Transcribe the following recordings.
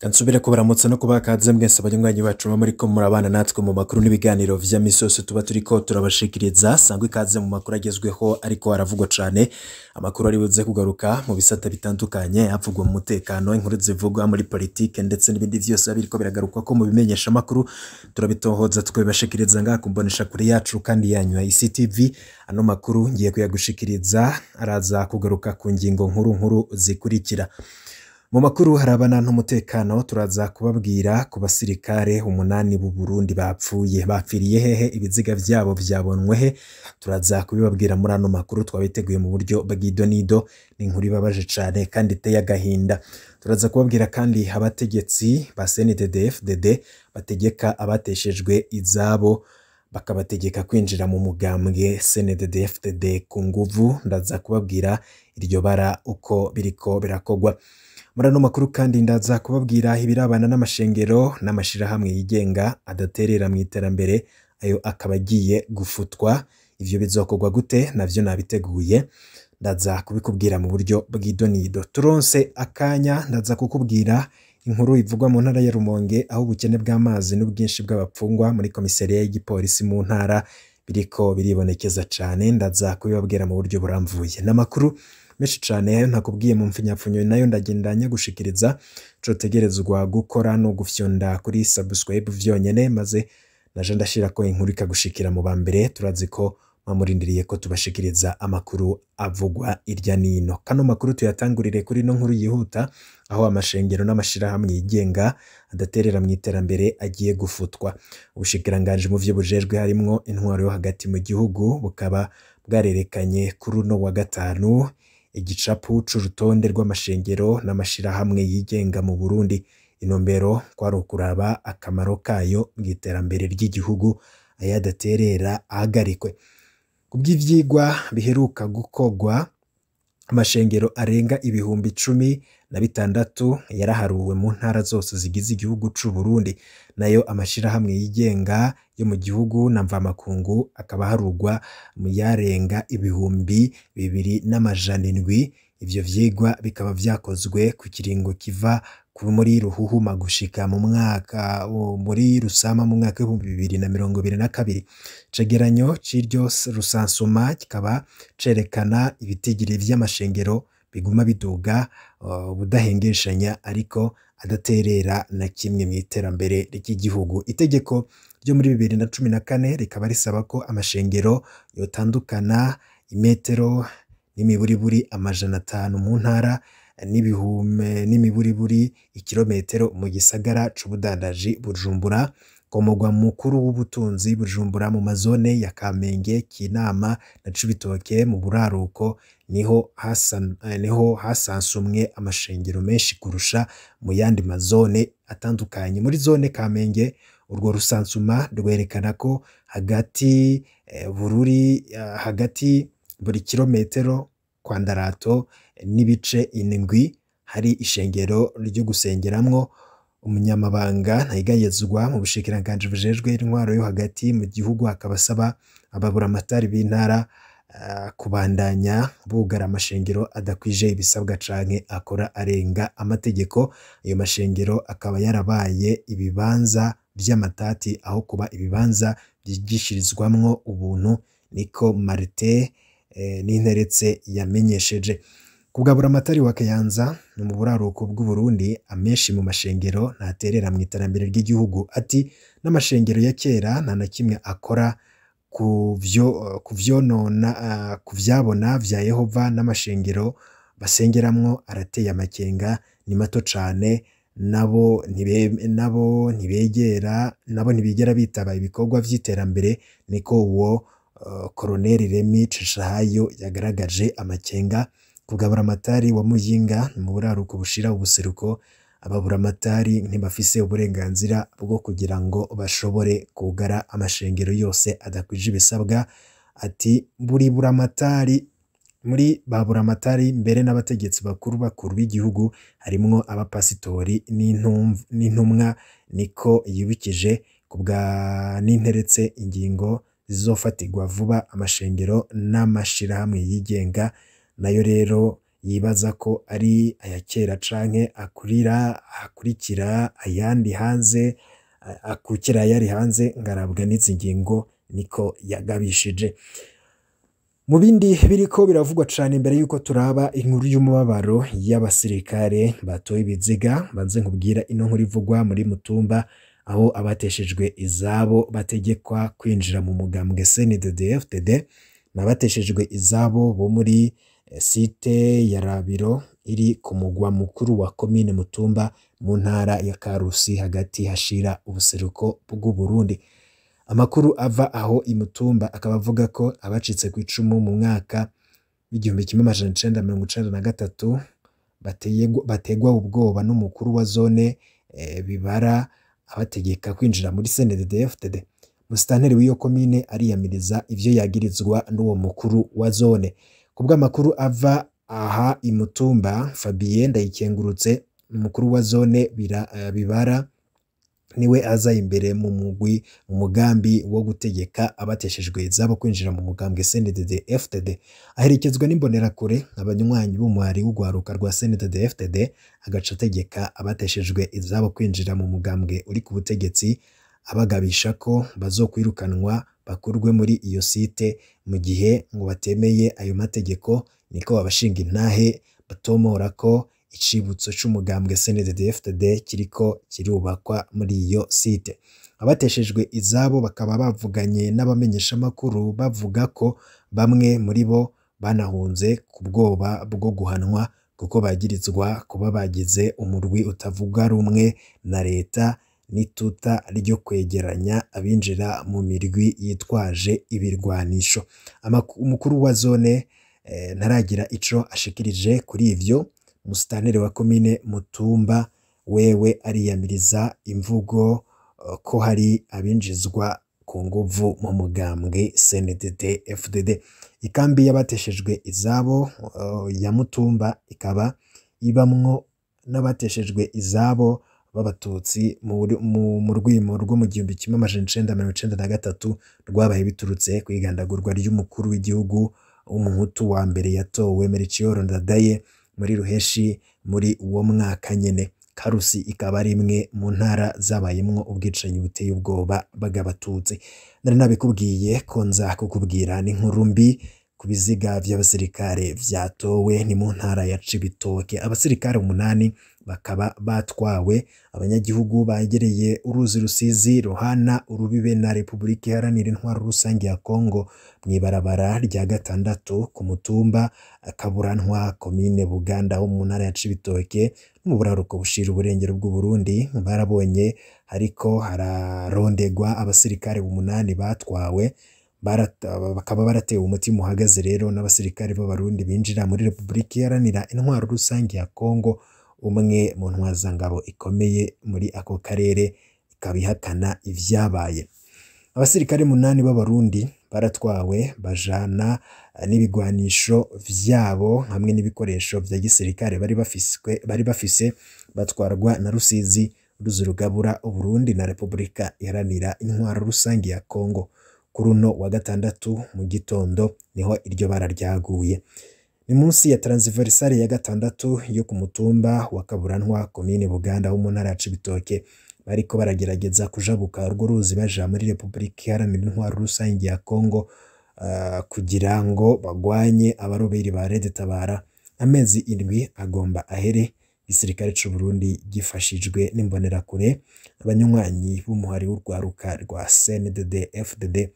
Nsubire kubaramutsa no kubaha ikaze mwese abanywanyi bacu muba muriko murabana natwe mu makuru n'ibiganiro vya misi yose tuba turiko turabashikiriza. Sangwa ikaze mu makuru agezweho ariko aravugwa cane, amakuru ari buze kugaruka mu bisata bitandukanye, avugwa mu mutekano, inkuru zivugwa muri politike ndetse n'ibindi vyose biba biriko biragarukwako mu bimenyesha makuru, turabitohoza tukabibashikiriza ngaha ku mboneshakure yacu kandi yanyu ya ICTV. Ano makuru ngiye kuyagushikiriza araza kugaruka ku ngingo nkuru nkuru zikurikira. Mu makuru harabana n'umutekano turaza kubabwira ku basirikare 8 b'u Burundi bapfuye, bapfiriye hehe, ibiziga vyabo vyabonwe he, turaza kubibabwira muri ano makuru twabiteguye mu buryo bw'idonido. Ni inkuru ibabaje cane kandi iteye agahinda. Turaza kubabwira kandi abategetsi ba CNDD-FDD bategeka abateshejwe izabo bakabategeka kwinjira mu mugambwe CNDD-FDD ku nguvu. Ndaza kubabwira iryo bara uko biriko birakogwa. Muri ano makuru kandi ndaza kubabwira ibirabana n'amashengero n'amashirahamwe yigenga adaterera mu iterambere, ayo akaba agiye gufutwa. Ivyo bizokorwa gute navyo nabiteguye, ndaza kubikubwira mu buryo bw'idonido. Turonse akanya ndaza kukubwira inkuru ivugwa mu ntara ya Rumonge, aho ubukene bw'amazi n'ubwinshi bw'abapfungwa muri komisariya y'igipolisi mu ntara biriko biribonekeza cane. Ndaza kubibabwira mu buryo buramvuye. N'amakuru menshi cane ayo ntakubwiye mu mfunyapfunyo nayo ndagenda nyagushikiriza. Cotegerezwa gukora no gufyonda kuri subscribe vyonyene, maze naje ndashirako inkuru ikagushikira mu bambere. Turazi ko mwamurindiriye ko tubashikiriza amakuru avugwa irya nino. Kano makuru tuyatangurire kuri no nkuru yihuta, aho amashengero n'amashirahamwe yigenga adaterera mu iterambere agiye gufutwa. Ubushikiranganji mu vyo bujejwe harimwo intwaro yo hagati mu gihugu bukaba bwarerekanye kuri uno wa gatanu igicapu c'urutonde rw'amashengero n'amashirahamwe yigenga mu Burundi. Intumbero kwari ukuraba akamaro kayo mu iterambere ry'igihugu, ayadaterera ahagarikwe. Kubw'ivyigwa biheruka gukorwa, amashengero arenga 16,000 yaraharuwe mu ntara zose zigize igihugu c'u Burundi. Nayo amashirahamwe yigenga yo mu gihugu na mvamakungu akaba aharugwa mu yarenga 2,700. Ivyo vyigwa bikaba vyakozwe ku kiringo kiva muri Ruhuhuma gushika mu mwaka muri Rusama mu mwaka 2022. Icegeranyo c'iryo rusansuma kikaba cerekana ibitigiri vy'amashengero biguma biduga ubudahengeshanya ariko adaterera na kimwe mw'iterambere ry'igihugu. Itegeko ryo muri 2014 rikaba risaba ko amashengero yotandukana imetero n'imiburiburi 500 mu ntara n'imiburiburi ikirometero mu gisagara c'ubudandaji Bujumbura, ku mugwa mukuru w'ubutunzi Bujumbura, mu mazone ya Kamenge, Kinama na Cibitoke mu buraruko niho hasansumwe amashengero menshi kurusha mu yandi mazone atandukanye. Muri zone Kamenge urwo rusansuma rwerekana ko hagati bururi hagati buri kirometero kwa ndarato n'ibice 7 hari ishengero ryo gusengeramwo. Umunyamabanga ntayigayezwa mu bushikiranganji bujejwe intwaro yo hagati mu gihugu akaba asaba ababuramatari b'intara kubandanya bugara amashengero adakwije ibisabwa canke akora arenga amategeko. Ayo mashengero akaba yarabaye ibibanza vy'amatati aho kuba ibibanza vyigishirizwamwo ubuntu, niko Martin Ninteretse yamenyesheje. Kubwa Buramatari wa Kayanza mu buraruko bw'u Burundi, amenshi mu mashengero ntaterera mu iterambere ry'igihugu. Ati n'amashengero ya kera nta na kimwe akora kuvyonona kuvyabona vya Yehova, n'amashengero basengeramwo arateye amakenga, ni mato cane, nabo ntibigera bitaba ibikorwa vy'iterambere, niko uwo Koroneli Remi Cishahayo yagaragaje amakenga. Kubwa Buramatari wa Muyinga mu buraruko bushira ubuseruko, ababuramatari ntibafise uburenganzira bwo kugira ngo bashobore kugara amashengero yose adakwije ibisabwa. Ati buri buramatari muri ba buramatari mbere n'abategetsi bakuru bakuru b'igihugu harimwo abapasitori n'intumwa, niko yibukije. Kubwa Ninteretse, ingingo zizofatirwa vuba amashengero n'amashirahamwe yigenga nayo rero yibaza ko ari aya kera canke akurikira ayandi hanze, akukira ayari hanze, ngarabwa n'izi ngingo, niko yagabishije. Mu bindi biriko biravugwa cane, imbere yuko turaba inkuru y'umubabaro y'abasirikare batoye ibiziga, banze nkubwira ino nkuru ivugwa muri Mutumba, aho abateshejwe izabo bategekwa kwinjira mu mugambwe CNDD-FDD. N'abateshejwe izabo bo muri site ya Rabiro iri ku mugwa mukuru wa komine Mutumba mu ntara ya Karusi, hagati hashira ubuseruko bw'u Burundi. Amakuru ava aho i Mutumba akaba avuga ko abacitse ku icumu mu mwaka w'1993 bategwa ubwoba n'umukuru wa zone Bibara, abategeka kwinjira muri CNDD-FDD. Musitanteri w'iyo komine ariyamiriza ivyo yagirizwa n'uwo mukuru wa zone. Kubw'amakuru ava aha i Mutumba, Fabien Ndayikengurutse, umukuru wa zone Bibara, niwe aza imbere mu mugwi mu mugambi wo gutegeka abateshejwe izabo kwinjira mu mugambwe CNDD-FDD. Aherekezwa n'imbonerakure, abanywanyi b'umuhari w'urwaruka rwa CNDD-FDD, agaca ategeka abateshejwe izabo kwinjira mu mugambwe uri ku butegetsi, abagabisha ko bazokwirukanwa bakurwe muri iyo site mu gihe ngo batemeye ayo mategeko. Niko abashinga intahe batomora ko icibutso c'umugambwe CNDD-FDD kiriko kirubakwa muri iyo site. Abateshejwe izabo bakaba bavuganye n'abamenyeshamakuru, bavuga ko bamwe muri bo banahunze ku bwoba bwo guhanwa, kuko bagirizwa kuba bagize umurwi utavuga rumwe na leta n'ituta ryo kwegeranya abinjira mu mirwi yitwaje ibirwanisho. Umukuru wa zone ntaragira ico ashikirije kuri ivyo. Musitanteri wa komine Mutumba wewe ariyamiriza imvugo ko hari abinjizwa ku nguvu mu mugambwe CNDD-FDD. Ikambi y'abateshejwe izabo ya Mutumba ikaba ibamwo n'abateshejwe izabo b'abatutsi mu rwimo rwo mu 1993 rwabaye biturutse kwigandagurwa ry'umukuru w'igihugu w'umuhutu wa mbere yatowe, Melchior Ndadaye, muri Ruheshi muri uwo mwaka nyene. Karusi ikaba ari imwe mu ntara zabayemwo ubwicanyi buteye ubwoba bw'abatutsi. Nari nabikubwiye ko nza kukubwira n'inkuru mbi ku biziga vy'abasirikare vyatowe, ni mu ntara ya Cibitoke. Abasirikare 8 bakaba batwawe. Abanyagihugu begereye uruzi Rusizi ruhana urubibe na Repubulika Iharanira Intwaro Rusange ya Kongo mw'ibarabara rya 6 ku mutumba Kaburantwa, komine Buganda ho mu ntara ya Cibitoke, mu buraruko bushira uburengero bw'u Burundi, barabonye hariko hararondegwa abasirikare 8 batwawe, bakaba baratewe umutima uhagaze rero n'abasirikare b'abarundi binjira muri Repubulika Iharanira Intwaro Rusange ya Kongo. Umwe mu ntwazangabo ikomeye muri ako karere ikaba ihakana ivyabaye. Abasirikare 8 b'abarundi baratwawe bajana n'ibigwanisho vyabo hamwe n'ibikoresho vya gisirikare bari bafise, batwarwa na Rusizi, uruzi rugabura Uburundi na Repubulika Iharanira Intwaro Rusange ya Kongo. Kuri uno wa gatandatu mu gitondo niho iryo bara ryaguye. Ni munsi ya transversale ya 6 yo ku mutumba wa Kaburantwa, komine Buganda ho mu ntara ya Cibitoke. Bariko baragerageza kujabuka urwo ruzi baja muri Repubulika Iharanira Intwaro Rusange ya Kongo, kugira ngo bagwanye abaroberi ba Red Tabara. Amezi 7 agomba ahere igisirikare c'u Burundi gifashijwe n'imbonerakure, abanywanyi b'umuhari w'urwaruka rwa CNDD-FDD,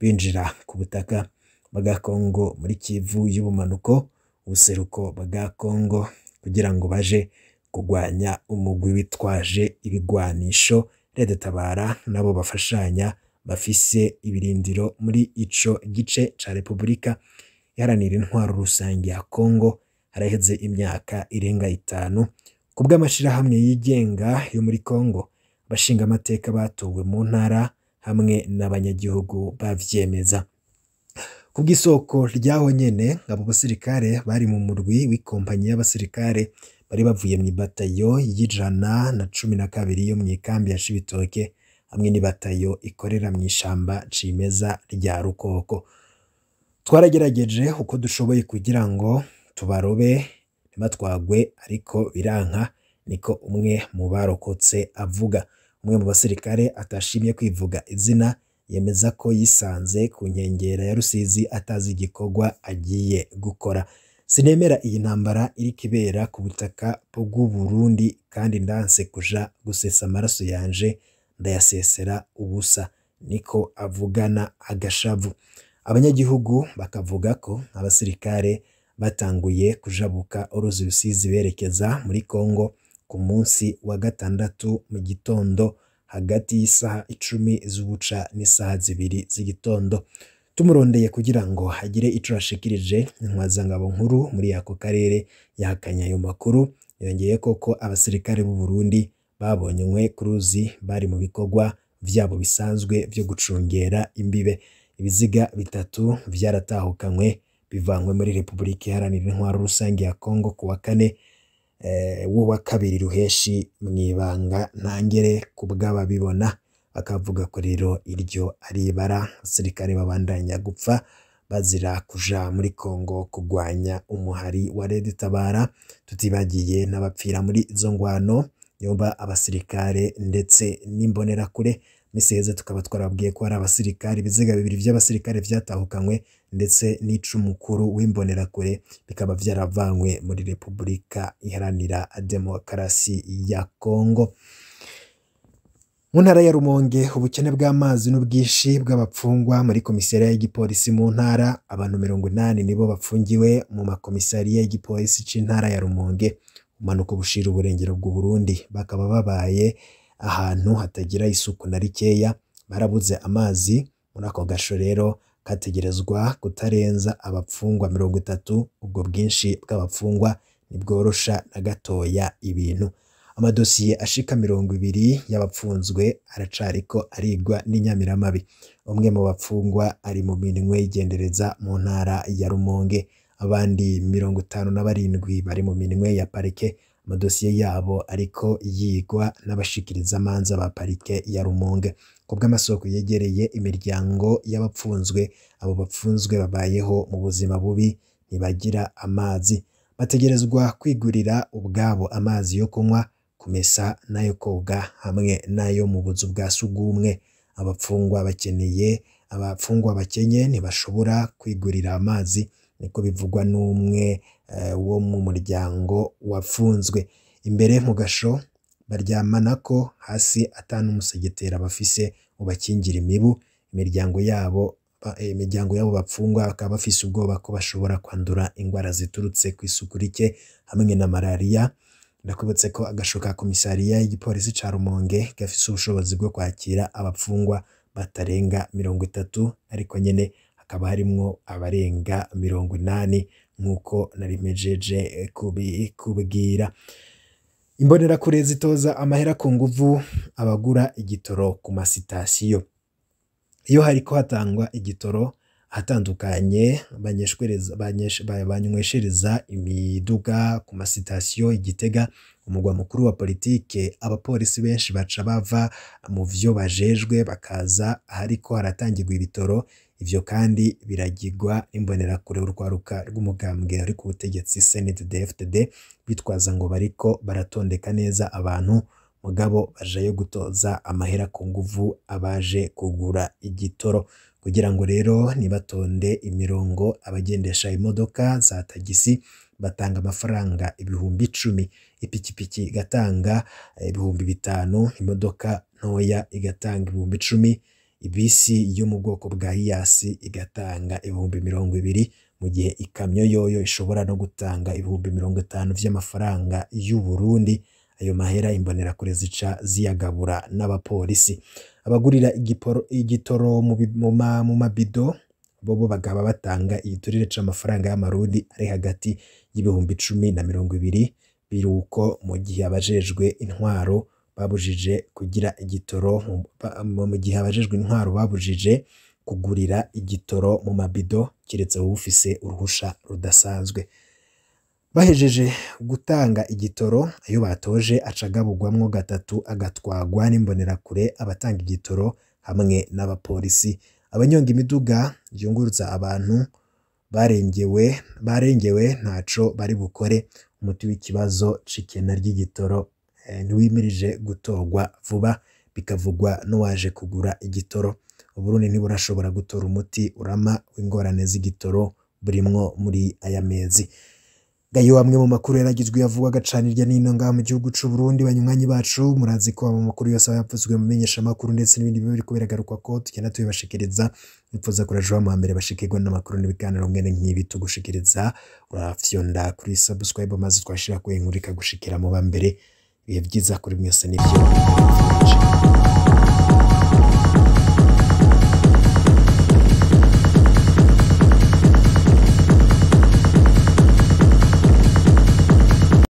binjira ku butaka bwa Kongo muri Kivu y'ubumanuko, ubuseruko bwa Kongo, kugira ngo baje kugwanya umugwi witwaje ibigwanisho Red Tabara, nabo bafashanya bafise ibirindiro muri ico gice ca Repubulika Iharanira Intwaro Rusange ya Kongo. Haraheze imyaka irenga 5. Kubw'amashirahamwe yigenga yo muri Kongo, abashinga amateka batowe mu ntara hamwe n'abanyagihugu bavyemeza. Kubw'isoko ryaho nyene, abo basirikare bari mu murwi w'ikompanyi y'abasirikare bari bavuye mw'ibatayo y'112 yo mw'ikambi ya Cibitoke, hamwe n'ibatayo ikorera mw'ishamba cimeza rya Rukoko. Twaragerageje uko dushoboye kugira ngo tubarobe ntibatwagwe ariko biranka, niko umwe mu barokotse avuga. Umwe mu basirikare atashimye kwivuga izina yemeza ko yisanze ku nkengera ya Rusizi atazi igikorwa agiye gukora. Sinemera iyi ntambara iriko ibera ku butaka bw'u Burundi kandi ndanse kuja gusesa amaraso yanje ndayasesera ubusa, niko avugana agashavu. Abanyagihugu bakavuga ko abasirikare batanguye kujabuka uruzi Rusizi berekeza muri Kongo ku munsi wa gatandatu mu gitondo hagati y'isaha 10 z'ubuca n'isaha 2 z'igitondo. Tumurondeye kugira ngo hagire ico ashikirije, intwazangabo nkuru muri ako karere yahakanye ayo makuru. Yongeye koko abasirikare b'u Burundi babonywe ku ruzi bari mu bikorwa vyabo bisanzwe vyo gucungera imbibe. Ibiziga 3 vyaratahukanywe bivanywe muri Republika Iharanira Intwaro Rusange ya Kongo ku wa kane w'uwa kabiri ruheshi mwibanga ntangere kubw'ababibona. Bakavuga ko rero iryo ari ibara, abasirikare babandanya gupfa bazira kuja muri Kongo kugwanya umuhari wa Red Tabara, tutibagiye n'abapfira muri izo ngwano yoba abasirikare ndetse n'imbonerakure. Misi heze tukaba twarabwiye ko hari abasirikare, ibiziga 2 vy'abasirikare vyatahukanywe ndetse n'icumukuru w'imbonerakure bikaba vyaravanywe muri Republika Iharanira Demokarasi ya Kongo. Mu ntara ya Rumonge ubukene bw'amazi n'ubwinshi bw'abapfungwa muri komisariya y'igipolisi mu ntara, abantu 80 nibo bapfungiwe mu makomisariya y'igipolisi c'intara ya Rumonge umanuka bushira uburengero bw'u Burundi, bakaba babaye ahantu hatagira isuku na rikeya, barabuze amazi. Muri ako gasho rero kategerezwa kutarenza abapfungwa 30. Ubwo bwinshi bw'abapfungwa ntibworosha na gatoya ibintu. Amadosiye ashika 20 y'abapfunzwe aracariko arigwa n'inyamiramabi. Umwe mu bapfungwa ari mu minwe y'igendereza mu ntara ya Rumonge, abandi 57 bari mu minwe ya parike. Amadosiye yabo ariko yigwa n'abashikirizamanza ba parike ya Rumonge. Kubw'amasoko yegereye imiryango y'abapfunzwe, abo bapfunzwe babayeho mu buzima bubi, ntibagira amazi, bategerezwa kwigurira ubwabo amazi yo kunywa, kumesa n'ayo koga hamwe n'ayo mu buzu bwa sugumwe. Abapfungwa bakenye ntibashobora kwigurira amazi, niko bivugwa n'umwe wo mu muryango wapfunzwe. Imbere mu gasho baryamanako hasi ata n'umusegetera bafise ubakingira imibu. Imiryango yabo bapfungwa bakaba bafise ubwoba ko bashobora kwandura ingwara ziturutse kw'isuku rike hamwe na malaria. Ndakubutse ko agasho ka komisariya y'igipolisi ca Rumonge gafise ubushobozi bwo kwakira abapfungwa batarenga 30, ariko nyene hakaba harimwo abarenga 80 nkuko narimejeje kubwira. Imbonerakure zitoza amahera ku nguvu abagura igitoro ku masitasiyo. Iyo hariko hatangwa igitoro ahatandukanye banyweshereza imiduga ku masitasiyo i Gitega, umugwa mukuru wa politike, abapolisi benshi baca bava mu vyo bajejwe bakaza ahariko haratangirwa ibitoro. Ivyo kandi biragirwa imbonerakure urwaruka rw'umugambwe ari ku butegetsi CNDD-FDD, bitwaza ngo bariko baratondeka neza abantu, mugabo bajayo gutoza amahera ku nguvu abaje kugura igitoro. Kugira ngo rero nibatonde imirongo, abagendesha imodoka za tagisi batanga amafaranga 10,000, ipikipiki igatanga 5,000, imodoka ntoya igatanga 10,000, ibisi yo mu bwoko bwa Hiace igatanga 20,000, mu gihe ikamyo yoyo ishobora no gutanga 50,000 vy'amafaranga y'u Burundi. Ayo mahera imbonerakure zica ziyagabura n'abapolisi. Abagurira igitoro mu mabido bobo bagaba batanga igiturire c'amafaranga y'amarundi ari hagati y'10,000 na 20,000. Biruko mu gihe abajejwe intwaro babujije kugira igitoro mu gihe abajejwe intwaro babujije kugurira igitoro mu mabido kiretse ufise uruhusha rudasanzwe. Bahejeje gutanga igitoro, ayo batoje acagabugwamwo gatatu agatwagwa n'imbonerakure, abatanga igitoro hamwe n'abapolisi. Abanyonga imiduga yungurutsa abantu barengewe ntaco bari bukore. Umuti w'ikibazo c'ikena ry'igitoro ntiwimirije gutorwa vuba, bikavugwa n'uwaje kugura igitoro. Uburundi ntiburashobora gutora umuti urama w'ingorane z'igitoro burimwo muri aya mezi. Ngayo amwe mu makuru yaragizwe yavugwaga cane hirya n'ino ngaha mu gihugu c'u Burundi. Banywanyi bacu, murazi ko mu makuru yose aba yavuzwe mu menyeshamakuru ndetse n'ibindi biba biriko biragarukwa ko tugenda tubibashikiriza. Nipfuza kuraja mu mbere bashikirwa n'amakuru n'ibiganiro mwene nk'ibi tugushikiriza, urafyonda kuri subscribe maze twashira ku inkuru ikagushikira mu ba mbere. Ibihe vyiza kuri mwese n'ivyo.